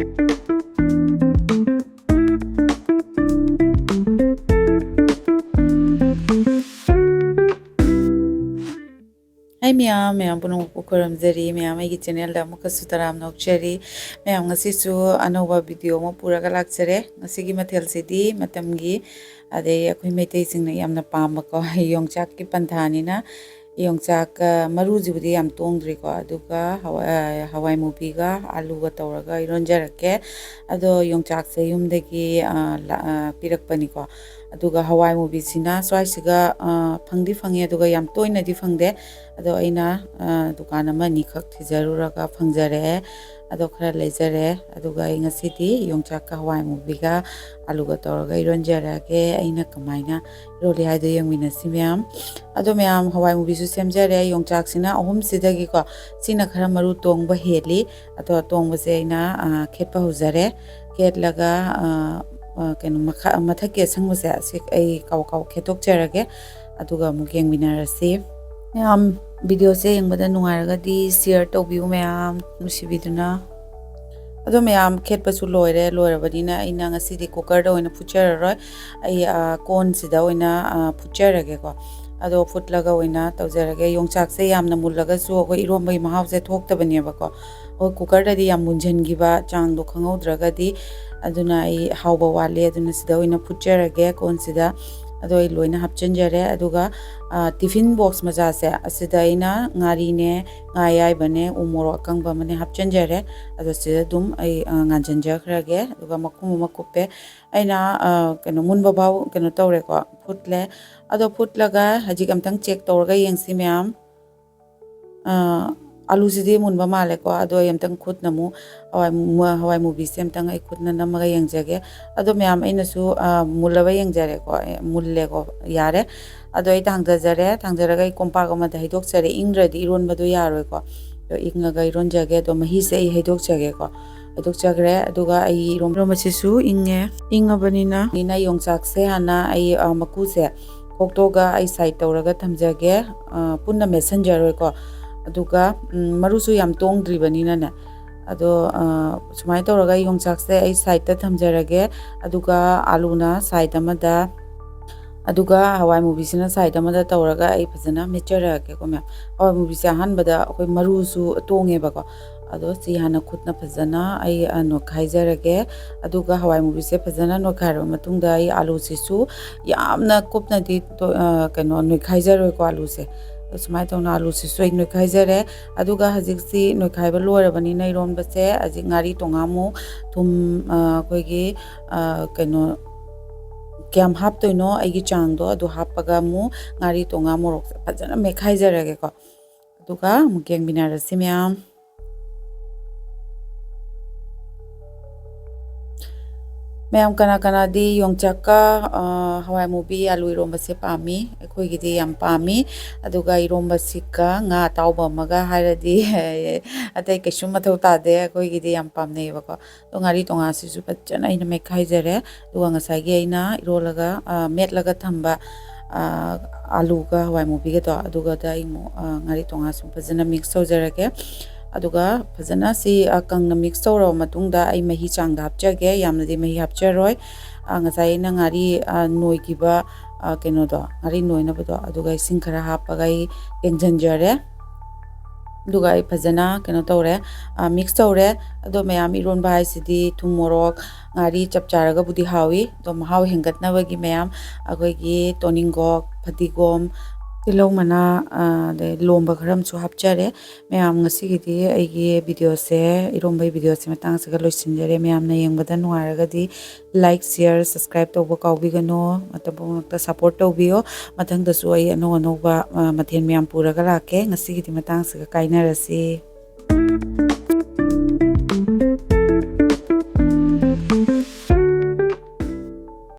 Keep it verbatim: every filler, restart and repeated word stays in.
ꯍꯥꯏ ꯃꯌꯥꯝ, ꯃꯌꯥꯝ ꯄꯨꯝꯅꯃꯛꯄꯨ ꯈꯣꯏꯔꯝꯖꯔꯤ꯫ ꯃꯌꯥꯝ ꯑꯩꯒꯤ ꯆꯦꯅꯦꯜꯗ ꯑꯃꯨꯛꯀꯁꯨ ꯇꯔꯥꯝꯅ ꯑꯣꯛꯆꯔꯤ꯫ ꯃꯌꯥꯝ ꯉꯁꯤꯁꯨ ꯑꯅꯧꯕ ꯚꯤꯗꯤꯑꯣ ꯑꯃ ꯄꯨꯔꯒ ꯂꯥꯛꯆꯔꯦ꯫ ꯉꯁꯤꯒꯤ ꯃꯊꯦꯜꯁꯤꯗꯤ ꯃꯇꯝꯒꯤ, ꯑꯗꯩ ꯑꯩꯈꯣꯏ ꯃꯩꯇꯩꯁꯤꯡꯅ ꯌꯥꯝꯅ ꯄꯥꯝꯕꯀꯣ, ꯌꯣꯡꯆꯥꯛꯀꯤ ꯄꯟꯊꯥꯅꯤꯅ ꯌꯣꯡꯆꯥꯛ, ꯑ, ꯃꯔꯨꯁꯤꯕꯨꯗꯤ ꯌꯥꯝ ꯇꯣꯡꯗ꯭ꯔꯤꯀꯣ, ꯑꯗꯨꯒ ꯍꯋꯥꯏ, ꯑ, ꯍꯋꯥꯏ ꯃꯨꯕꯤꯒ ꯑꯂꯨꯒ ꯇꯧꯔꯒ ꯏꯔꯣꯟꯖꯔꯛꯀꯦ꯫ ꯑꯗꯣ ꯌꯣꯡꯆꯥꯛꯁꯦ ꯌꯨꯝꯗꯒꯤ, ꯑ, ꯂ-, ꯑ, ꯄꯤꯔꯛꯄꯅꯤꯀꯣ꯫ ꯑꯗꯨꯒ ꯍꯋꯥꯏ ꯃꯨꯕꯤꯁꯤꯅ ꯁ꯭ꯋꯥꯏꯁꯤꯒ, ꯑ, ꯐꯪꯗꯤ ꯐꯪꯉꯦ, ꯑꯗꯨꯒ ꯌꯥꯝ ꯇꯣꯏꯅꯗꯤ ꯐꯪꯗꯦ꯫ ꯑꯗꯣ ꯑꯩꯅ, ꯑ, ꯗꯨꯀꯥꯟ ꯑꯃ ꯑꯅꯤꯈꯛ ꯊꯤꯖꯔꯨꯔꯒ ꯐꯪꯖꯔꯛꯑꯦ꯫ ꯑꯗꯣ ꯈꯔ ꯂꯩꯖꯔꯦ꯫ ꯑꯗꯨꯒ ꯑꯩ ꯉꯁꯤꯗꯤ ꯌꯣꯡꯆꯥꯛꯀ ꯍꯋꯥꯏ ꯃꯨꯕꯤꯒ ꯑꯂꯨꯒ ꯇꯧꯔꯒ ꯏꯔꯣꯟꯖꯔꯛꯑꯒꯦ꯫ ꯑꯩꯅ ꯀꯃꯥꯏꯅ ꯏꯔꯣꯜꯂꯤ ꯍꯥꯏꯗꯣ ꯌꯦꯡꯃꯤꯟꯅꯁꯤ ꯃꯌꯥꯝ꯫ ꯑꯗꯣ ꯃꯌꯥꯝ, ꯍꯋꯥꯏ ꯃꯨꯕꯤꯁꯨ ꯁꯦꯝꯖꯔꯦ꯫ ꯌꯣꯡꯆꯥꯛꯁꯤꯅ ꯑꯍꯨꯝꯁꯤꯗꯒꯤꯀꯣ, ꯁꯤꯅ ꯈꯔ ꯃꯔꯨ ꯇꯣꯡꯕ ꯍꯦꯜꯂꯤ꯫ ꯑꯗꯣ ꯑꯇꯣꯡꯕꯁꯦ ꯑꯩꯅ, ꯑ, ꯈꯦꯠꯄ ꯍꯧꯖꯔꯦ꯫ ꯈꯦꯠꯂꯒ, ꯑ, ꯑ, ꯀꯩꯅꯣ, ꯃꯈꯥ, ꯃꯊꯛꯀꯤ ꯑꯁꯪꯕꯁꯦ ꯑꯁꯤ ꯑꯩ ꯀꯥꯎ ꯀꯥꯎ ꯈꯦꯠꯇꯣꯛꯆꯔꯒꯦ꯫ ꯑꯗꯨꯒ ꯑꯃꯨꯛ ꯌꯦꯡꯃꯤꯟꯅꯔꯁꯤ꯫ ꯃꯌꯥꯝ, ꯚꯤꯗꯤꯑꯣꯁꯦ ꯌꯦꯡꯕꯗ ꯅꯨꯡꯉꯥꯏꯔꯒꯗꯤ ꯁꯤꯌꯔ ꯇꯧꯕꯤꯌꯨ ꯃꯌꯥꯝ, ꯅꯨꯡꯁꯤꯕꯤꯗꯨꯅ꯫ ꯑꯗꯣ ꯃꯌꯥꯝ, ꯈꯦꯠꯄꯁꯨ ꯂꯣꯏꯔꯦ꯫ ꯂꯣꯏꯔꯕꯅꯤꯅ ꯑꯩꯅ ꯉꯁꯤꯗꯤ ꯀꯨꯀꯔꯗ ꯑꯣꯏꯅ ꯐꯨꯠꯆꯔꯔꯣꯏ꯫ ꯑꯩ, ꯑ, ꯀꯣꯟꯁꯤꯗ ꯑꯣꯏꯅ, ꯑ, ꯐꯨꯠꯆꯔꯒꯦꯀꯣ꯫ ꯑꯗꯣ ꯐꯨꯠꯂꯒ ꯑꯣꯏꯅ ꯇꯧꯖꯔꯒꯦ꯫ ꯌꯣꯡꯆꯥꯛꯁꯦ ꯌꯥꯝꯅ ꯃꯨꯜꯂꯒꯁꯨ ꯑꯩꯈꯣꯏ ꯏꯔꯣꯝꯕꯒꯤ ꯃꯍꯥꯎꯁꯦ ꯊꯣꯛꯇꯕꯅꯦꯕꯀꯣ꯫ ꯑꯩꯈꯣꯏ ꯀꯨꯀꯔꯗꯗꯤ ꯌꯥꯝ ꯃꯨꯟꯖꯟꯈꯤꯕ, ꯆꯥꯡꯗꯣ ꯈꯪꯍꯧꯗ꯭ꯔꯒꯗꯤ꯫ ꯑꯗꯨꯅ ꯑꯩ ꯍꯥꯎꯕ ꯋꯥꯠꯂꯦ꯫ ꯑꯗꯨꯅ ꯁꯤꯗ ꯑꯣꯏꯅ ꯐꯨꯠꯆꯔꯒꯦ ꯀꯣꯟꯁꯤꯗ꯫ ꯑꯗꯣ ꯑꯩ ꯂꯣꯏꯅ ꯍꯥꯞꯆꯤꯟꯖꯔꯦ꯫ ꯑꯗꯨꯒ, ꯑ, ꯇꯤꯐꯤꯟ ꯕꯣꯛꯁ ꯃꯆꯥꯁꯦ, ꯑꯁꯤꯗ ꯑꯩꯅ ꯉꯥꯔꯤꯅꯦ, ꯉꯥ ꯑꯌꯥꯏꯕꯅꯦ, ꯎ ꯃꯣꯔꯣꯛ ꯑꯀꯪꯕ ꯑꯃꯅꯦ ꯍꯥꯞꯆꯤꯟꯖꯔꯦ꯫ ꯑꯗꯣ ꯁꯤꯗ ꯑꯗꯨꯝ ꯑꯩ, ꯑ, ꯉꯥꯟꯁꯤꯟꯖꯈ꯭ꯔꯒꯦ꯫ ꯑꯗꯨꯒ ꯃꯈꯨꯝ ꯑꯃ ꯀꯨꯞꯄꯦ꯫ ꯑꯩꯅ, ꯑ, ꯀꯩꯅꯣ, ꯃꯨꯟꯕ ꯐꯥꯎ ꯀꯩꯅꯣ ꯇꯧꯔꯦꯀꯣ, ꯐꯨꯠꯂꯦ꯫ ꯑꯗꯣ ꯐꯨꯠꯂꯒ ꯍꯧꯖꯤꯛ ꯑꯝꯇꯪ ꯆꯦꯛ ꯇꯧꯔꯒ ꯌꯦꯡꯁꯤ ꯃꯌꯥꯝ꯫ ꯑ, ꯑꯂꯨꯁꯤꯗꯤ ꯃꯨꯟꯕ ꯃꯥꯜꯂꯦꯀꯣ꯫ ꯑꯗꯣ ꯑꯩ ꯑꯝꯇꯪ ꯈꯨꯠꯅ ꯑꯃꯨꯛ ꯍꯋꯥꯏ ꯃꯨ-, ꯍꯋꯥꯏ ꯃꯨꯕꯤꯁꯦ ꯑꯝꯇꯪ ꯑꯩ ꯈꯨꯠꯅ ꯅꯝꯃꯒ ꯌꯦꯡꯖꯒꯦ꯫ ꯑꯗꯣ ꯃꯌꯥꯝ, ꯑꯩꯅꯁꯨ, ꯑ, ꯃꯨꯜꯂꯕ ꯌꯦꯡꯖꯔꯦꯀꯣ꯫ ꯑꯦ, ꯃꯨꯜꯂꯦꯀꯣ, ꯌꯥꯔꯦ꯫ ꯑꯗꯣ ꯑꯩ ꯊꯥꯡꯗꯖꯔꯦ꯫ ꯊꯥꯡꯖꯔꯒ ꯑꯩ ꯀꯣꯝꯄꯥꯛ ꯑꯃꯗ ꯍꯩꯗꯣꯛꯆꯔꯦ꯫ ꯏꯪꯗ꯭ꯔꯗꯤ ꯏꯔꯣꯟꯕꯗꯣ ꯌꯥꯔꯣꯏꯀꯣ꯫ ꯑꯗꯣ ꯏꯪꯉꯒ ꯏꯔꯣꯟꯖꯒꯦ꯫ ꯑꯗꯣ ꯃꯍꯤꯁꯦ ꯑꯩ ꯍꯩꯗꯣꯛꯆꯒꯦꯀꯣ꯫ ꯍꯩꯗꯣꯛꯆꯈ꯭ꯔꯦ꯫ ꯑꯗꯨꯒ ꯑꯩ ꯏꯔꯣꯝ-, ꯏꯔꯣꯝꯕꯁꯤꯁꯨ ꯏꯪꯉꯦ꯫ ꯏꯪꯉꯕꯅꯤꯅ ꯑꯩꯅ ꯌꯣꯡꯆꯥꯛꯁꯦ ꯍꯥꯟꯅ ꯑꯩ, ꯑ, ꯃꯀꯨꯁꯦ ꯈꯣꯛꯇꯣꯛꯑꯒ ꯑꯩ ꯁꯥꯏꯠ ꯇꯧꯔꯒ ꯊꯝꯖꯒꯦ꯫ ꯑ, ꯄꯨꯟꯅ ꯃꯦꯠꯁꯟꯖꯔꯣꯏꯀꯣ꯫ ꯑꯗꯨꯒ, ꯎꯝ, ꯃꯔꯨꯁꯨ ꯌꯥꯝ ꯇꯣꯡꯗ꯭ꯔꯤꯕꯅꯤꯅꯅꯦ, ꯑꯗꯣ ꯁꯨꯃꯥꯏꯅ ꯇꯧꯔꯒ ꯌꯣꯡꯆꯥꯛꯁꯦ ꯑꯩ ꯁꯥꯏꯠꯇ ꯊꯝꯖꯔꯒꯦ꯫ ꯑꯗꯨꯒ ꯑꯥꯂꯨꯅ ꯁꯥꯏꯠ ꯑꯃꯗ, ꯑꯗꯨꯒ ꯍꯋꯥꯏ ꯃꯨꯕꯤꯁꯤꯅ ꯁꯥꯏꯠ ꯑꯃꯗ ꯇꯧꯔꯒ ꯑꯩ ꯐꯖꯅ ꯃꯦꯠꯆꯔꯛꯑꯒꯦꯀꯣ ꯃꯌꯥꯝ꯫ ꯍꯋꯥꯏ ꯃꯨꯕꯤꯁꯦ ꯑꯍꯥꯟꯕꯗ ꯑꯩꯈꯣꯏ ꯃꯔꯨꯁꯨ ꯇꯣꯡꯉꯦꯕꯀꯣ꯫ ꯑꯗꯣ ꯁꯤ ꯍꯥꯟꯅ ꯈꯨꯠꯅ ꯐꯖꯅ ꯑꯩ ꯅꯣꯏꯈꯥꯏꯖꯔꯒꯦ꯫ ꯑꯗꯨꯒ ꯍꯋꯥꯏ ꯃꯨꯕꯤꯁꯦ ꯐꯖꯅ ꯅꯣꯏꯈꯥꯏꯔꯕ ꯃꯇꯨꯡꯗ ꯑꯩ ꯑꯥꯂꯨꯁꯤꯁꯨ ꯌꯥꯝꯅ ꯀꯨꯞꯅꯗꯤ ꯀꯩꯅꯣ ꯅꯣꯏꯈꯥꯏꯖꯔꯣꯏꯀꯣ ꯑꯥꯂꯨꯁꯦ꯫ ꯁꯨꯃꯥꯏꯅ ꯇꯧꯅ ꯑꯥꯂꯨꯁꯤꯁꯨ ꯑꯩ ꯅꯣꯏꯈꯥꯏꯖꯔꯦ꯫ ꯑꯗꯨꯒ ꯍꯧꯖꯤꯛꯁꯤ ꯅꯣꯏꯈꯥꯏꯕ ꯂꯣꯏꯔꯕꯅꯤꯅ ꯏꯔꯣꯟꯕꯁꯦ ꯍꯧꯖꯤꯛ ꯉꯥꯔꯤ ꯇꯣꯉꯥ ꯑꯃꯨꯛ ꯊꯨꯝ, ꯑꯩꯈꯣꯏꯒꯤ ꯀꯩꯅꯣ ꯀꯌꯥꯝ ꯍꯥꯞꯇꯣꯏꯅꯣ ꯑꯩꯒꯤ ꯆꯥꯡꯗꯣ ꯑꯗꯨ ꯍꯥꯞꯄꯒ ꯑꯃꯨꯛ ꯉꯥꯔꯤ ꯇꯣꯉꯥ ꯃꯣꯔꯣꯛꯁꯦ ꯐꯖꯅ ꯃꯦꯠꯈꯥꯏꯖꯔꯒꯦꯀꯣ꯫ ꯑꯗꯨꯒ ꯑꯃꯨꯛ ꯌꯦꯡꯃꯤꯟꯅꯔꯁꯤ ꯃꯌꯥꯝ꯫ ꯃꯌꯥꯝ ꯀꯅꯥ ꯀꯅꯥꯗꯤ ꯌꯣꯡꯆꯥꯛꯀ ꯍꯋꯥꯏ ꯃꯨꯕꯤ ꯑꯥꯂꯨ ꯏꯔꯣꯝꯕꯁꯦ ꯄꯥꯝꯃꯤ? ꯑꯩꯈꯣꯏꯒꯤꯗꯤ ꯌꯥꯝ ꯄꯥꯝꯃꯤ꯫ ꯑꯗꯨꯒ ꯏꯔꯣꯝꯕꯁꯤꯒ ꯉꯥ ꯑꯇꯥꯎꯕ ꯑꯃꯒ ꯍꯥꯏꯔꯗꯤ ꯑꯇꯩ ꯀꯩꯁꯨꯝ ꯃꯊꯧ ꯇꯥꯗꯦ, ꯑꯩꯈꯣꯏꯒꯤꯗꯤ ꯌꯥꯝ ꯄꯥꯝꯅꯩꯌꯦꯕꯀꯣ꯫ ꯑꯗꯣ ꯉꯥꯔꯤ ꯇꯣꯉꯥꯁꯤꯁꯨ ꯐꯖꯅ ꯑꯩꯅ ꯃꯦꯠꯈꯥꯏꯖꯔꯦ꯫ ꯑꯗꯨꯒ ꯉꯁꯥꯏꯒꯤ ꯑꯩꯅ ꯏꯔꯣꯜꯂꯒ ꯃꯦꯠꯂꯒ ꯊꯝꯕ ꯑꯥꯂꯨꯒ ꯍꯋꯥꯏ ꯃꯨꯕꯤꯒꯗꯣ ꯑꯗꯨꯒꯗ ꯑꯩ ꯑꯃꯨꯛ ꯉꯥꯔꯤ ꯇꯣꯉꯥꯁꯨ ꯐꯖꯅ ꯃꯤꯛꯁ ꯇꯧꯖꯔꯒꯦ꯫ ꯑꯗꯨꯒ ꯐꯖꯅ ꯁꯤ ꯀꯪꯅ ꯃꯤꯛꯁ ꯇꯧꯔꯕ ꯃꯇꯨꯡꯗ ꯑꯩ ꯃꯍꯤ ꯆꯥꯡꯗ ꯍꯥꯞꯆꯒꯦ, ꯌꯥꯝꯅꯗꯤ ꯃꯍꯤ ꯍꯥꯞꯆꯔꯣꯏ꯫ ꯉꯁꯥꯏ ꯑꯩꯅ ꯉꯥꯔꯤ ꯅꯣꯏꯈꯤꯕ ꯀꯩꯅꯣꯗꯣ, ꯉꯥꯔꯤ ꯅꯣꯏꯅꯕꯗꯣ, ꯑꯗꯨꯒ ꯏꯁꯤꯡ ꯈꯔ ꯍꯥꯞꯄꯒ ꯑꯩ ꯌꯦꯡꯁꯤꯟꯖꯔꯦ꯫ ꯑꯗꯨꯒ ꯑꯩ ꯐꯖꯅ ꯀꯩꯅꯣ ꯇꯧꯔꯦ, ꯃꯤꯛꯁ ꯇꯧꯔꯦ꯫ ꯑꯗꯣ ꯃꯌꯥꯝ, ꯏꯔꯣꯟꯕ ꯍꯥꯏꯁꯤꯗꯤ ꯊꯨꯝ ꯃꯣꯔꯣꯛ ꯉꯥꯔꯤ ꯆꯞ ꯆꯥꯔꯒꯕꯨꯗꯤ ꯍꯥꯎꯏ꯫ ꯑꯗꯣ ꯃꯍꯥꯎ ꯍꯦꯟꯒꯠꯅꯕꯒꯤ ꯃꯌꯥꯝ ꯑꯩꯈꯣꯏꯒꯤ ꯇꯣꯅꯤꯡꯈꯣꯛ, ꯐꯗꯤꯒꯣꯝ, ꯇꯤꯜꯍꯧ ꯃꯅꯥ, ꯑꯗꯩ ꯂꯣꯝꯕ ꯈꯔ ꯑꯃꯁꯨ ꯍꯥꯞꯆꯔꯦ꯫ ꯃꯌꯥꯝ, ꯉꯁꯤꯒꯤꯗꯤ ꯑꯩꯒꯤ ꯚꯤꯗꯤꯑꯣꯁꯦ, ꯏꯔꯣꯝꯕꯒꯤ ꯚꯤꯗꯤꯑꯣꯁꯦ ꯃꯇꯥꯡꯁꯤꯒ ꯂꯣꯏꯁꯤꯟꯖꯔꯦ꯫ ꯃꯌꯥꯝꯅ ꯌꯦꯡꯕꯗ ꯅꯨꯡꯉꯥꯏꯔꯒꯗꯤ ꯂꯥꯏꯛ, ꯁꯤꯌꯔ, ꯁꯕꯁꯀ꯭ꯔꯥꯏꯕ ꯇꯧꯕ ꯀꯥꯎꯕꯤꯒꯅꯨ꯫ ꯃꯇꯝ ꯄꯨꯝꯅꯃꯛꯇ ꯁꯞꯄꯣꯔꯠ ꯇꯧꯕꯤꯌꯣ꯫ ꯃꯊꯪꯗꯁꯨ ꯑꯩ ꯑꯅꯧ ꯑꯅꯧꯕ ꯃꯊꯦꯜ ꯃꯌꯥꯝ ꯄꯨꯔꯒ ꯂꯥꯛꯀꯦ꯫ ꯉꯁꯤꯒꯤꯗꯤ ꯃꯇꯥꯡꯁꯤꯒ ꯀꯥꯏꯅꯔꯁꯤ꯫